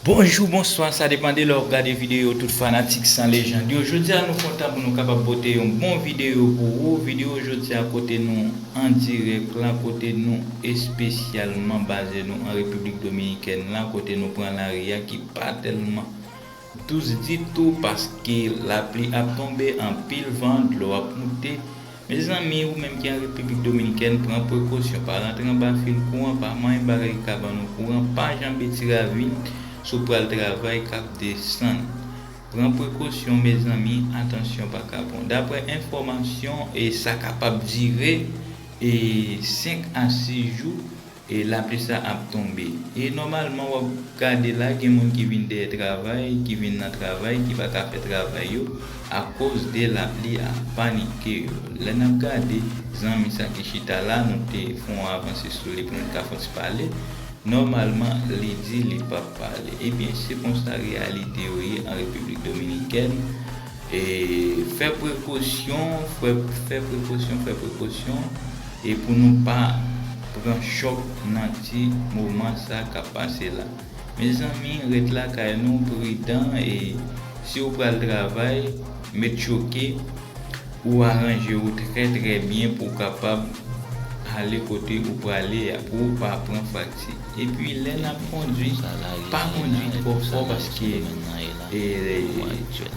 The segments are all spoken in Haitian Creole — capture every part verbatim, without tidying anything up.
Bonjou, bonswa, sa depann de lè w ap gade videyo, tout fanatik San Lejand yo. Jodi a nou kontan pou nou kapab pote yon bon videyo pou ou. Videyo jodi a kote nou an dirèk la, kote nou espesyalman baze nou an Repiblik Dominikèn la, kote nou pran lari a ki pa tèlman dous ditou paske lapli ap tonbe, anpil van, dlo ap moute. Mezanmi, ou menm ki an Repiblik Dominikèn, pran prekosyon, pa rantre anba fil kouran, pa manyen bagay ki ka ban nou kouran, pa janbe ti ravin si w pral travay k ap desann. Pran prekosyon, mezanmi, atansyon pa kapon. Daprè enfòmasyon, e sa kapab dire e senk a sis jou, e lapli sa ap tonbe. E nòmalman, w ap gade la, gen moun ki vin dèyè travay, ki vin nan travay, ki pa ka fè travay yo akoz de lapli a panike yo. Lè n ap gade, zanmi sa ki chita la, nou te fè yon avanse sou li pou nou ta fè yon ti pale. Nòmalman, li di li p ap pale. Ebyen, se konsa reyalite yo ye an Repiblik Dominikèn. E fè prekosyon, fè, fè prekosyon, fè prekosyon, e pou nou pa pran chòk nan ti moman sa k ap pase la. Mezanmi, ret lakay nou, pridan, e si w pral travay, met choke, ou aranje w trè, trè byen pou w kapab ale kote ou prale a, pou w pa pran frakti. Epi, lè n ap kondui, pa kondui twò fò paske e,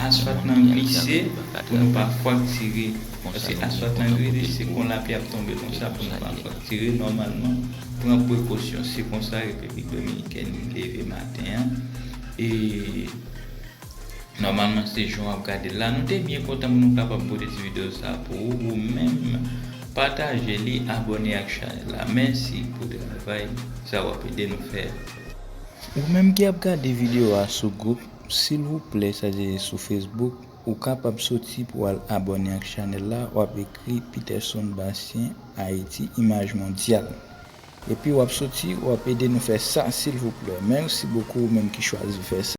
asfalt nan glise, pou nou pa fraktire. Paske asfalt nan glise, se kon lapli ap tonbe konsa, pou nou pa fraktire. Nòmalman, pran prekosyon. Se konsa Repiblik Dominikèn leve maten an. E nòmalman, se jan w ap gade la. Nou te byen kontan pou nou kapab pote ti videyo sa pou ou. Ou menm, pataje li, abòne ak chanèl la. Mèsi pou travay sa w ap ede nou fè a. Ou menm ki ap gade videyo a sou gwoup, silvouplè, sa se sou Facebook, ou kapab soti pou al abòne ak chanèl la, w ap ekri Peterson Bastien, Ayiti, Imaj Mondyal. Epi w ap soti, w ap ede nou fè sa, silvouplè. Mèsi bokou, ou menm ki chwazi fè sa.